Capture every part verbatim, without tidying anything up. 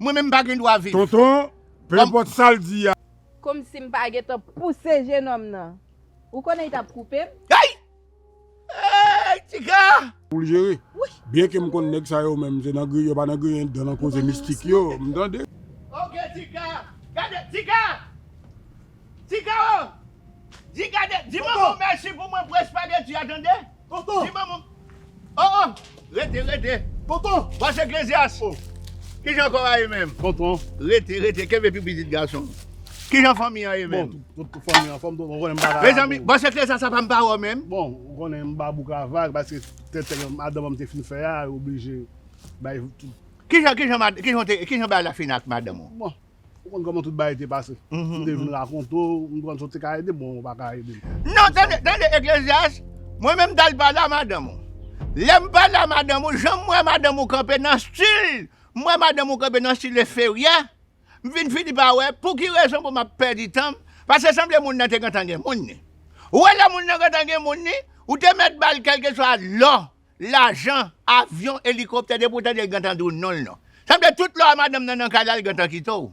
Mwen menm m pa gen dwa viv. Tonton, pe enpòt sa l di a. Kòmsi m pa gentan pouse jenòm nan. Ou konnen li t ap koupe m? Ay! Ey, Tika! Pou l jere. Byenke m konn nèg sa yo menm, se nan griyen, yo pa nan griyen dan nan koze mistik yo, m tande. Ok, Tika! Gade, Tika! Tika o! Di gade, di manman w mèsi pou mwen pou espageti a, tande? Tonton! Di manman. Oh, oh! Rete, rete! Tonton! Bòs Eklezyas! Oh! Kijan kò a ye menm? Tonton! Rete, rete, kenbe pi pitit gason. Kijan fanmi an ye menm? Bon, tout, tout fanmi an fòm, tonton, ou konnen m pa ka. Mezanmi, bòs Eklezyas sa pa m pa wè w menm. Bon, ou konnen m ba bouk la vag, paske tèt madanm an m te fin fè a, yo oblije bay tout. Kijan, kijan, kijan, kijan bagay la fini ak madanm ou? Bon. Ou konn kòman tout bagay te pase. M te vin rakonte w, m konn sa w te ka ede m, bon, ou pa ka ede m. Non, tande, tande, Eklezyas, mwen menm m t al pale a madanm ou. Lè m pale a madanm ou, jan m wè madanm ou kanpe nan stil, m wè madanm ou kanpe nan stil enferyè, m vin fini pa wè pou ki rezon pou m ap pèdi tan m, paske sanble moun nan te gentan gen moun ni. Ou wè lè moun nan gentan gen moun ni, ou te mèt ba l kèlkeswa lò, lajan, avyon, elikoptè, depi w tande l gentan di w non l non. Sanble tout lò a madanm nan nan kay la, l gentan kite w.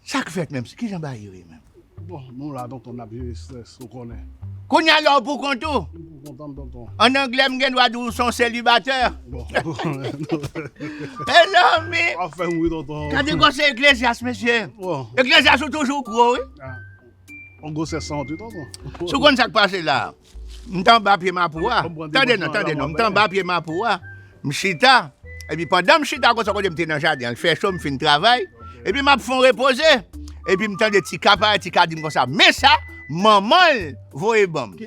Sa k fèt menm? Kijan bagay yo ye menm? Bon, nou la, tonton, n ap jere estrès, ou konnen. Kounye a la, w pou kont ou? M pou kont an m, tonton. An anglè, m gen dwa di w se yon selibatè. Bon, ou konnen. Mezanmi! W ap fè m ri, tonton. Gade gwosè Eklezyas, mesye. Bon. Eklezyas ou toujou gwo, wi. Ah. On gwosè san tou, tonton. Si w konn sa k pase la, m t anba pye mapou a. Tande non, tande non, m t anba pye mapou a. M chita. Epi pandan m chita konsa, kote m te nan jaden an, l fè cho, m fin travay. Epi m ap fè yon repoze. Epi m tande Tika parèt, Tika di m konsa, men sa, manman l voye ban m.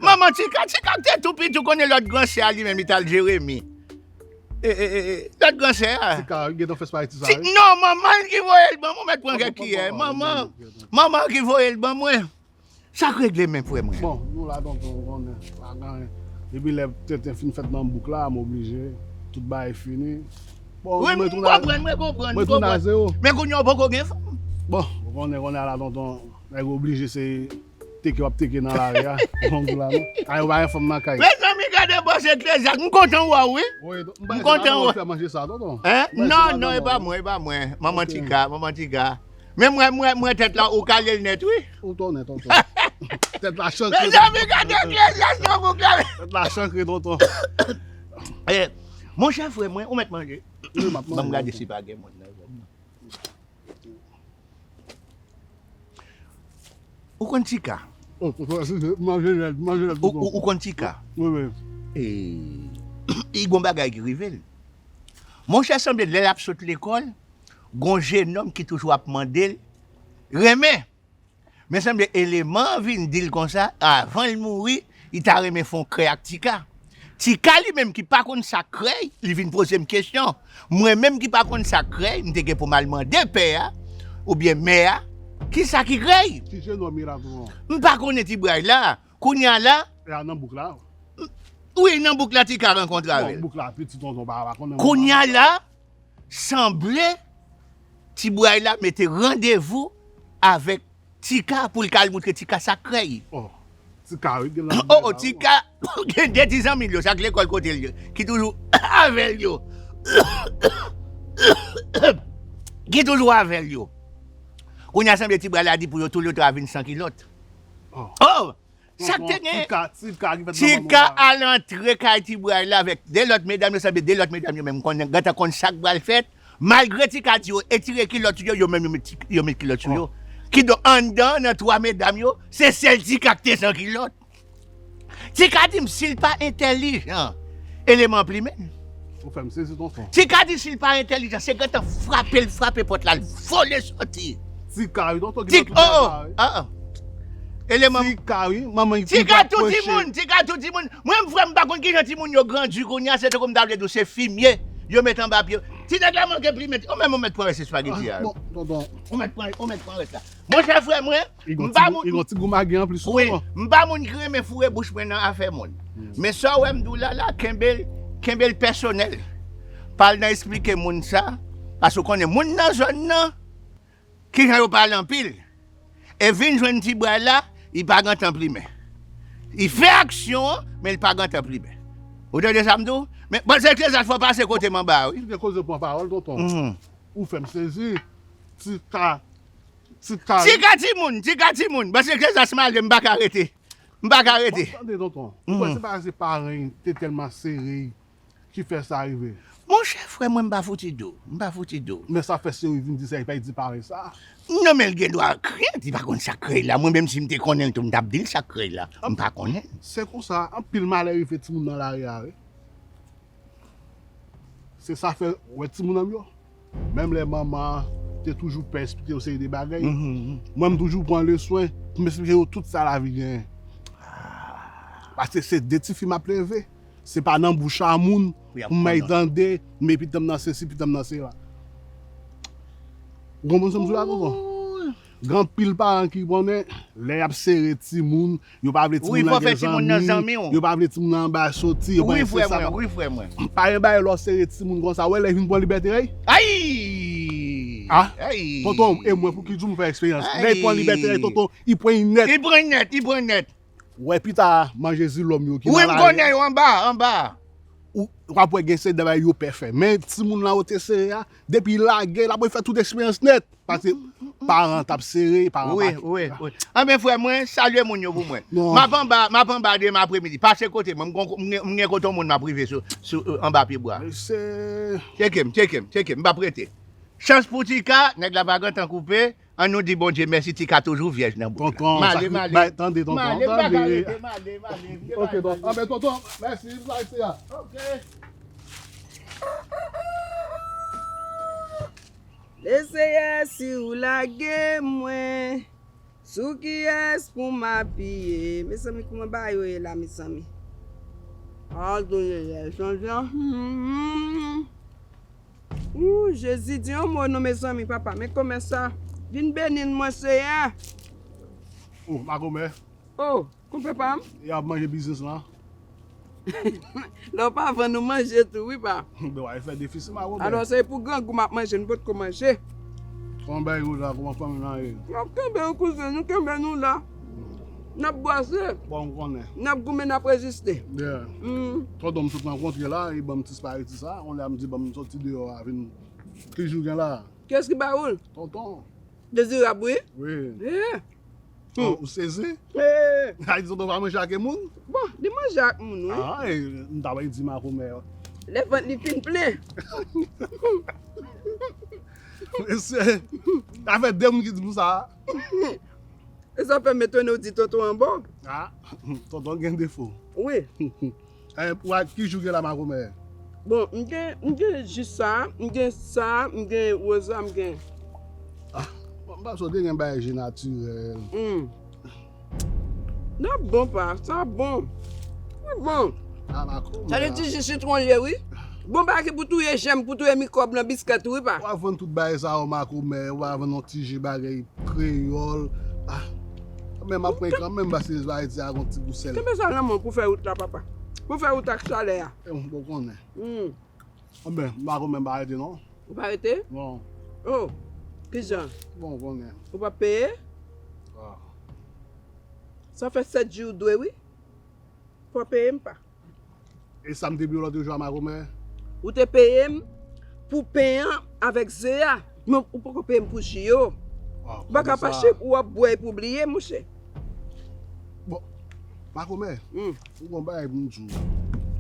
Manman Tika, Tika k te tou piti, ou konnen lòt gran sè a li menm, li t al Jeremi. E, e, e, e, lòt gran sè a. Tika, gentan fè pati sa, wi. Non, manman l ki voye l ban mwen, mèt pran kèk kiyè. Manman, manman ki voye l ban mwen. Sa k regle men frè mwen? Bon, nou la tonton, ou konnen, pa gen anyen. Epi lè tenten fin fèt nan bouk la, m oblije, tout bagay fini. Bon, wi, m konprann, mwen konprann, m konprann. Men kounye a w poko gen fanm. Bon, ou konnen, kounye a la tonton, nèg oblije se teke w ap teke nan lari a. Ou konn tou la non. A yo pa gen fanm nan kay. Mezanmi, gade bòs Eklezyas, m kontan wè w wi. M kontan wè w. Fè manje sa tonton. Hein? Non, non, e pa mwen, e pa mwen. Manman Tika, manman Tika. Men mwen, mwen, mwen tèt la, ou kale l nèt wi. Ou tonnen tonton. Tèt la chankre. Mezanmi, gade Eklezyas nan bouk la. Tèt la chankre tonton. Eh, monchè frè mwen, ou mèt manje. Ban m gade si pa gen moun nan zòn nan. Ou konn Tika? Manje nèt, manje nèt tonton. Ou konn Tika? Wi, wi. E, li gon bagay ki rive l. Monchè, sanble lè l ap sot lekòl, gon jenòm ki toujou ap mande l renmen. Men sanble eleman an vin di l konsa, avan l mouri, li ta renmen fè yon krèy ak Tika. Tika li menm ki pa konn sa k krèy, li vin poze m kesyon. Mwen menm ki pa konn sa k krèy, m te gen pou m al mande pè a, oubyen mè a, kisa ki krèy? Ki jenòm ye la tonton? M pa konnen ti bray la. Kounye a la. E a nan bouk la? Wi, nan bouk la Tika rankontre avè l. Bon, bouk la piti tonton, pa, pa konnen. Kounye a la, sanble ti bray la mete randevou avèk Tika pou l ka al moutre Tika sa k krèy. Oh, Tika wi, gen nan. Oh, oh, Tika gen de ti zanmi l yo, sa k lekòl kote l yo, ki toujou avè l yo. Ki toujou avè l yo. Kounye a sanble ti bray la di pou yo tou lè twa vin san kilòt. Oh! Sa k te gen? Tika al antre kay ti bray la avèk de lòt medam yo, sanble de lòt medam yo menm konnen, gentan konn sa k pral fèt. Malgre Tika di yo etire kilòt sou yo, yo menm yo met, yo met kilòt sou yo. Kidonk, anndan, nan twa medam yo, se sèl Tika k te san kilòt. Tika di m, si l pa entèlijan, eleman an plimen l. Ou fè m sezi tonton. Tika di si l pa entèlijan, se gentan frape l frape pòt la, l vole soti. Tika wi tonton ki nan tout bagay. Oh, oh. Eleman. Tika wi, manman Tika tou timoun, Tika tou timoun. Mwen m frè m pa konn kijan timoun yo grandi kounye a, se tankou m ta vle di w se fimye yo met anba pye. Ti nèg la manke plimen, ou menm ou mèt pran rès espageti a. Bon, tonton. Ou mèt pran, ou mèt pran rès la. Monchè frè mwen, m pa moun. Li gon ti gou magi anplis wi, wi. M pa moun ki renmen foure bouch mwen nan afè moun. Men sa w wè m di w la la, kenbe l, kenbe l pèsonèl. Pa al nan esplike moun sa, paske w konnen moun nan zòn nan, kijan yo pale anpil. E vin jwenn ti bray la, li pa gentan plimen. Li fè aksyon an, men li pa gentan plimen. Ou tande sa m di w? Men, bon, se ke sa fò pase kote m anba a wi. Ou te koze pran pawòl, tonton. Ou fè m sezi. Tika, Tika. Tika timoun, Tika timoun. Paske Kezas m ale, m pa ka rete. M pa ka rete. Bon, tande, tonton. Ou kwè se pa se paran te tèlman sere ki fè sa rive? Monchè, frè mwen, m pa fouti di w. M pa fouti di w. Men sa fè sere vin di sa, li pa di parèy sa. Non, men l gen dwa krent, li pa konn sa k krèy la. Mwen menm si m te konnen l tou, m t ap di l sa k krèy la. M pa konnen. Se konsa, anpil malè rive timoun nan lari a, wi. Se sa fè, wè timoun nan m yo. Menm lè manman te toujou pè esplike yo seri de bagay, mwen m toujou pran le swen pou m esplike yo tout sa lavi genyen. Paske se de tifi m ap leve. Se pa nan bouch a moun pou m bay tande, men pitit m nan sesi, pitit m nan sela. Ou konprann sa m di w la, tonton? Gen anpil paran ki konnen, lè y ap sere timoun, yo pa vle timoun nan gen zanmi, yo pa vle timoun nan anba soti, yo pa vle se sa. Pa gen bagay lè w sere timoun konsa, wè lè y vin pran libète a. Ay! Ah, tonton, e mwen pou ki di w m fè eksperyans. Lè y pran libète a, tonton, y pran y nèt. Y pran y nèt, y pran y nèt. Wè pita manje zilòm yo ki nan lari. Wi, m konnen yo anba, anba. Ou, w ap wè gen seri de bagay yo pè fè. Men timoun lan yo te sere a, depi l lage, l ap fè tout eksperyans nèt. Paske paran t ap sere, paran pa. Wi, wi, wi. Anben, frè mwen, salye moun yo pou mwen. M ap anba, m ap anba demen apremidi. Pase kote mwen, m gon, m gen, m gen kote yon moun m ap rive sou, sou, euh, anba pye bwa. Mesye. Tcheke m, tcheke m, tcheke m, m p ap rete. Chans pou Tika, nèg la pa gentan koupe. An nou di Bondye mèsi, Tika toujou vyèj nan bouk la. Tonton, male, male. Tande, tonton, male, m pa ka rete, male, male. Ok, donk, anben, tonton, mèsi, m sa isi a. Ok. Le Seyè, si w lage mwen, sou kiyès pou m apiye? Mezanmi, kouman bagay yo ye la, mezanmi? Adonai, chanje. Hmm. Ooh, Jezi, di yon mo non, mezanmi, papa. Men kòmè sa. Vin beni n, mwen, Seyè. Oh, makomè. Oh, konpè pa m. Y ap manje biznis lan. Lè w pa vann, ou manje tou, wi, pa. Ben, w al fè defisi, makomè. Alò, se pou grangou m ap manje, nou potko manje. Kòman bagay yo la, kòman fanmi lan ye? N ap kenbe, wi, kouzen, nou kenbe nou la. N ap bwase. Bon, m konnen. N ap goumen, n ap reziste. Yeah. Mm. Tonton m sot rankontre la, li ban m ti spageti sa. Kounye a m di, ban m soti deyò a, vin. Ki jou gen la? Kiyès ki ba ou l? Tonton. Dezirab, wi. Wi. Eh. Oh, ou sezi? Eh. Sa di tonton pa manje ak moun? Bon, li manje ak moun, wi. Ah, e, m ta pral di makomè. Lè vant li fin plen. Mesye, sa fè de moun ki di m sa. E sa fè m etone w di tonton an bon. Ah, tonton gen defo. Wi. Eh, pou a, ki jou gen la makomè? Bon, m gen, m gen jis sa, m gen sa, m gen woz la, m gen. Ah, bon, m panse w te gen bagay je natirèl. Hmm. N ap bon pa, sa bon. Wi bon. Ah, makomè. Sa de ti ji sitwon l ye, wi. Bon bagay ki pou touye jèm, pou touye mikwòb nan biskèt, wi pa. W ap vann tout bagay sa yo, makomè, w ap vann yon ti ji bagay. Kreyòl. Ah. Men m ap pran kanmenm, paske Ayiti a gon ti gou sèl. Kenbe sa nan men w pou fè wout la, papa. Pou fè wout ak chalè a. E, m poko konnen. Hmm. Anben, m pa konn, men m pa rete, non. Ou pa rete? Non. Oh, kijan? Bon, konnen. Ou pa peye? Ah. Sa fè sèt jou ou dwe, wi. Fò peye m pa. E sa m te peye w lòt jou a, makomè? Ou te peye m pou pen an avèk ze a, men ou poko peye m pou ji yo. Ah, ou pa ka pa chèf ou ap bwè epi w bliye, monchè. Bon, makomè, hmm, ou gon bagay pou m di w.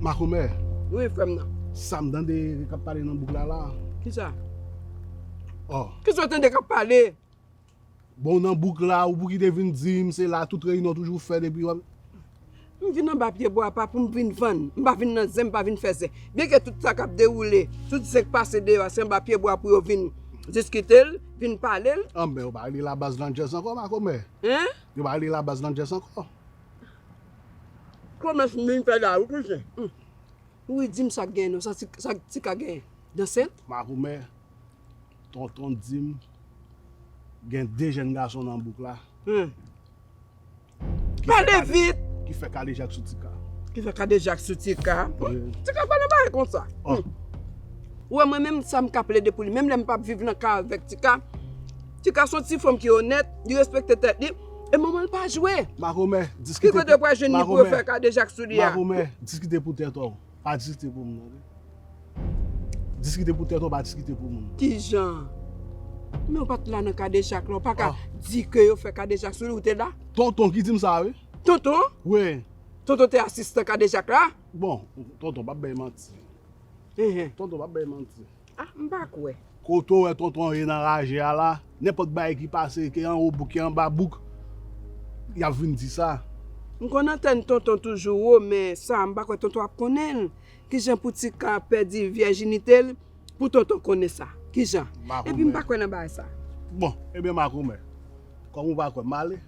Makomè. Wi, frè m nan. Sa m tande k ap pale nan bouk la, la. Kisa? Oh. Kisa w tande k ap pale? Bon, nan bouk la, ou pou ki te vin di m, se la tout reyinyon toujou fèt, epi w ap. M vin anba pye bwa pa pou m vin vann. M pa vin nan zen, m pa vin fè zen. Byenke tout sa k ap dewoule, tout zen k pase deyò a, se anba pye bwa pou yo vin diskite l, vin pale l. Anben, yo pa rele Labaz Landjèz ankò, makomè? Hein? Yo pa rele Labaz Landjèz ankò? Kòmès m vin fè la, ou touche. Hmm. Wi, di m sa k genyen non, sa ti, sa ti ka genyen. Dansent? Makomè, tonton di m, gen de jèn gason nan bouk la. Hmm. Pale vit! Ki fè kadejak sou Tika. Ki fè kadejak sou Tika. Wi. Tika pa nan bagay konsa. Oh. Hmm. Ou wè mwen menm sa m ka plede pou li. Menm lè m p ap viv nan kay avèk Tika, Tika se yon ti fanm ki onèt, li respekte tèt li. E manman l pa jwe. Makomè, diskite. Ki kote w pral jwenn li pou yo fè kadejak sou li a? Makomè, diskite pou tèt ou. Pa diskite pou m non, wi. Diskite pou tèt ou, pa diskite pou moun. Kijan? Men w pa t la nan kadejak la, w pa ka di ke yo fè kadejak sou li, ou te la? Tonton ki di m sa, wi. Tonton? Wi. Tonton te asistan kadejak la? Bon, tonton p ap bay manti. Enhen. Tonton p ap bay manti. Ah, m pa kwè. Kote w wè tonton ye nan raje a la, nenpòt bagay ki pase, ke anwo bouk, ke anba bouk, y ap vin di sa. M konn antèn tonton toujou wo, men sa, m pa kwè tonton ap konnen l. Kijan pou Tika pèdi vèjinite l, pou tonton konnen sa? Kijan? Epi m pa kwè nan bagay sa. Bon, ebyen, makomè, kòm ou pa kwè, m ale.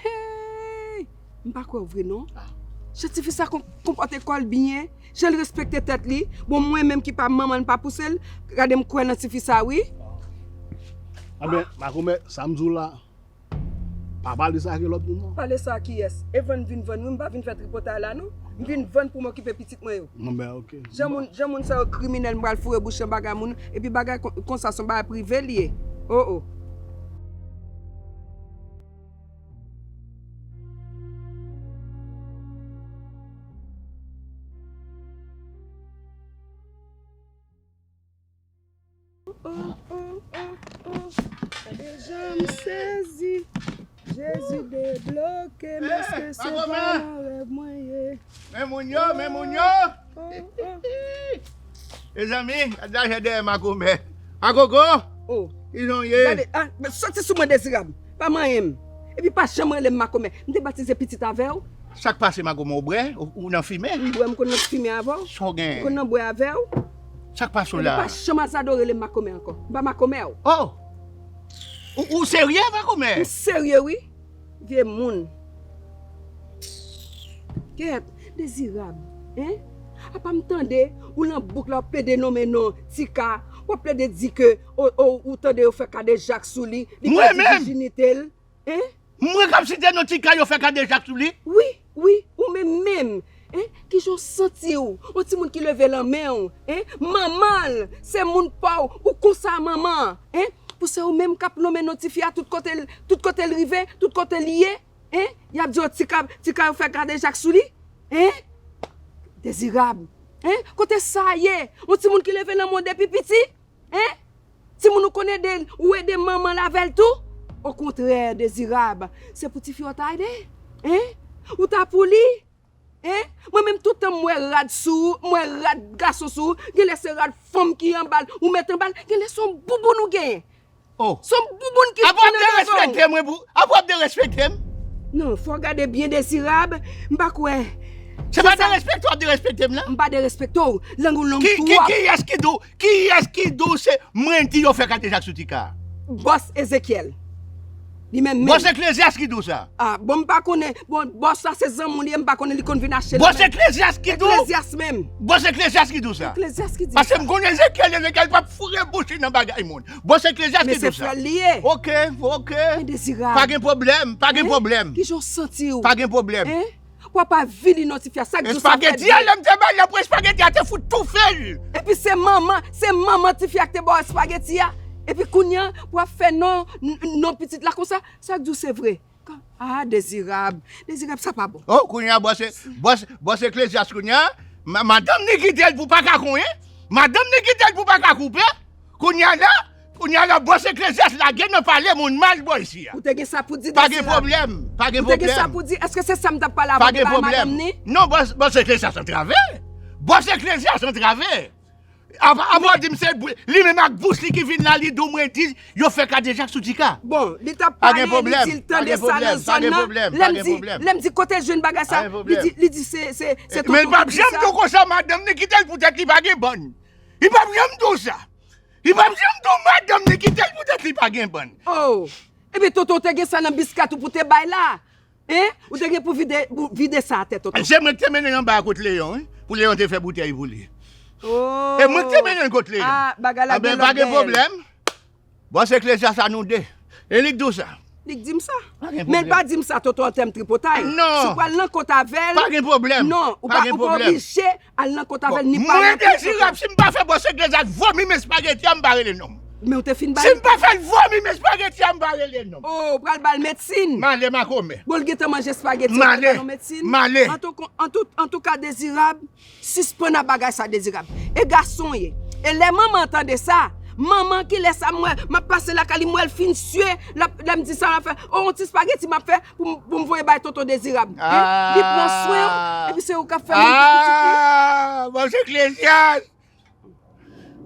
Hey! M pa kwè w vre non. Jan tifi sa kon- konpòte kò l byen, jan l respekte tèt li. Bon, mwen menm ki pa manman l, pa pouse l, gade m kwè nan tifi sa wi. Anben, makomè, sa m di w la, pa pale sa ak lòt moun non. Pale sa ak kiyès? E vann vin vann wi, m pa vin fè tripotay la non. M vin vann pou m okipe pitit mwen yo. Anben, ok. Jan moun, jan moun sa yo kriminèl, m pral foure bouch nan bagay moun, epi bagay kon- konsa se yon bagay prive li ye. Oh, oh. Oh, oh, oh, oh. Gade jan m sezi. Jezi debloke m, èske se pa nan rèv mwen ye? Men moun yo, men moun yo. Oh, oh. Mezanmi, gad lajan dèyè makomè. Magogo! Oh. Ki jan w ye? Gade, ah, soti sou mwen Dezirab. Pa manyen m. Epi pa janm rele m makomè. M te batize pitit avè w. Sa k pase makomè, w bwè? Ou, ou nan fimen? M bwè, m konn nan fimen avè w. Sa w genyen? M konn nan bwè avè w. Sa k pase w la? Epi pa janm azade w rele m makomè ankò. M pa makomè w. Oh! Ou, ou serye, makomè? M serye wi. Vye moun. Kèt, Dezirab, en? Apa m tande ou nan bouk la w ap plede nonmen non Tika, w ap plede di ke o, o, ou tande yo fè kadejak sou li, li pèdi vijinite l, en? Mwen k ap site non Tika yo fè kadejak sou li? Wi, wi, ou menm menm, en? Kijan w santi w? Yon timoun ki leve lanmen w, en? Manman l, se moun pa w, ou konsa manman, en? Pou se ou menm k ap nonmen non tifi a tout kote l, tout kote l rive, tout kote l ye, en? Y ap di w Tika, Tika yo fè kadejak sou li, en? Dezirab, en? Kote sa ye? Yon timoun ki leve lanmen w depi piti, en? Timoun ou konn ede l, ou ede manman l avè l tou? Okontrè, Dezirab, se pou tifi a w ta ede, en? Ou ta pou li? En? Mwen menm tout tan m wè rad sou ou, m wè rad gason sou ou, genlè se rad fanm ki anba l, ou mete anba l, genlè se yon bouboun ou genyen. Oh. Se yon bouboun ki vin andevan w. Apa w ap derespekte m, wi, pou, apa w ap derespekte m? Non, fò w gade byen Dezirab, m pa kwè. Se pa derespekte w ap derespekte m la? M pa derespekte w, lang ou long twòp. Ki, ki, kiyès ki di w, kiyès ki di w se mwen di yo fè kadejak sou Tika? Bòs Ezekyèl. Li menm menm. Bòs Eklezyas ki di w sa? Ah, bon, m pa konnen. Bon, bòs la se zanmi w li ye, m pa konnen li konn vin achte nan men. Bòs Eklezyas ki di w? Eklezyas menm. Bòs Eklezyas ki di w sa? Eklezyas ki di sa. Paske m konnen Ezekyèl, Ezekyèl p ap foure bouch li nan bagay moun. Bòs Eklezyas ki di w sa? Men se frè l li ye. Ok, ok. Men Dezirab. Pa gen pwoblèm, pa gen pwoblèm. Kijan w santi w? Pa gen pwoblèm. En? W ap avili non tifi a, sa k di w sa fè byen. Espageti a, lè m te ba l nan pwen espageti a, te fout toufe l. Epi se manman, se manman tifi a k te ba w espageti a. Epi kounye a, w ap fè non, n- non pitit la konsa, sa k di w se vre. Ka- Ah, Dezirab, Dezirab, sa pa bon. Oh, kounye a, bòs, bòs, bòs Eklezyas, kounye a, ma- madanm ni kite l pou pa ka konyen, madanm ni kite l pou pa ka koupe, kounye a la, kounye a la, bòs Eklezyas lage nan pale moun mal bò isi a. Ou te gen sa pou di Dezirab? Pa gen pwoblèm, pa gen pwoblèm. Ou te gen sa pou di? Èske se sa m t ap pale avan w te pale madanm ni? Non, bòs, bòs Eklezyas antrave. Bòs Eklezyas antrave. Apa, apa w di m se bou- li menm ak bouch li ki vin la, li di w mwen di yo fè kadejak sou Tika. Bon, li t ap pale, li di l tande sa nan zòn nan. Lè m di, lè m di kote l jwenn bagay sa, li di, li di se, se, se tonton ki di sa. Men l p ap janm di w konsa, madanm ni kite l poutèt li pa gen bann. Li p ap janm di w sa. Li p ap janm di w madanm ni kite l poutèt li pa gen bann. Oh, ebyen tonton te gen sa nan biskat ou pou te bay la. En? Ou te gen pou vide, pou vide sa atè tonton. Se mwen ki te mennen l anba a kot Leyon, wi. Pou Leyon te fè boutèy pou li. Oh. E mwen ki te mennen l kot Leyon. Ah, bagay la gen lòt dèyè l. Anben, pa gen pwoblèm. Bòs Eklezyas a nou de. E li k di w sa. Li k di m sa. Pa gen pwoblèm. Men l pa di m sa tonton an tèm tripotay. Non. Si w pral nan kont avè l. Pa gen pwoblèm. Non, ou pa, ou pa oblije al nan kont avè l ni pale. Mwen Dezirab, si m pa fè bòs Eklezyas vomi men espageti a, m pa rele non m. Men w te fin ba l. Si m pa fè l vomi men espageti a, m pa rele non m. Oh, w pral ba l medsin. M ale makomè. Bon, l gentan manje espageti a, w pral ba l medsin. M ale. M ale. Antouka, antou, antouka Dezirab, sispann ak bagay sa Dezirab. E gason w ye. E lè manman an tande sa, manman ki lè sa m wè, m ap pase lakay li, m wè l fin sye, l ap, lè m di sa l ap fè, o, yon ti espageti m ap fè pou m, pou m voye bay tonton Dezirab. Wi, li pran swen w, epi se ou k ap fè moun pitit li. Ah, bon, se Eklezyas.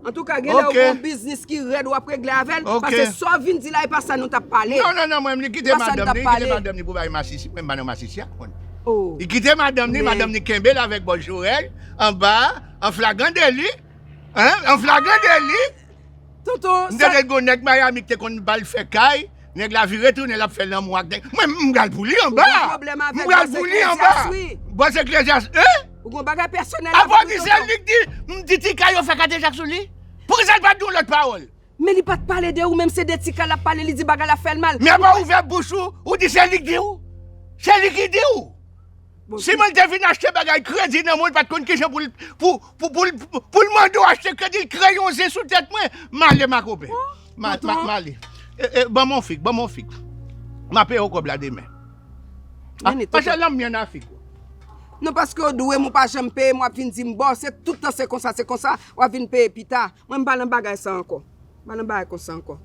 Antouka, genlè ou gen yon biznis ki rèd w ap regle avè l, paske sa w vin di la, e pa sa nou t ap pale. Non, non, non, mwen, li kite madanm li, li kite madanm li pou bay masisi, mwen, m pa nan masisi a, konn. Li kite madanm li, madanm li kenbe l avèk bòs Jorèl, anba, an flagran deli, en, an flagran deli. Tonton, m tande gon nèg Miami ki te konn ba l fè kay, nèg la vire tounen, l ap fè lanmou ak nèg. Mwen, m pral pou li anba. M pral pou li anba. Bòs Eklezyas, en? Ou gon bagay pèsonèl avè m, tonton. Apa di se li k di, m di Tika yo fè kadejak sou li? Poukisa l pa di yon lòt pawòl? Men li pa t pale de ou, menm se de Tika l ap pale, li di bagay la fè l mal. Men apa w ouvè bouch ou, ou di se li k di w? Se li ki di w. Si mwen te vin achte bagay kredi nan mwen, li pa t konn kijan pou l, pou, pou, pou, pou, pou l mande w achte kredi, l kreye yon zen sou tèt mwen. M ale, makoben. M a-, m a-, m ale. E, e, ban m yon fig, ban m yon fig. M a peye w kòb la demen. Ah, paske lanm mwen nan fig. Non, paske w dwe m, ou pa janm peye m, w ap vin di m, bon, se tout tan se konsa, se konsa, w ap vin peye pita. Mwen, m pa nan bagay sa ankò. M pa nan bagay konsa ankò.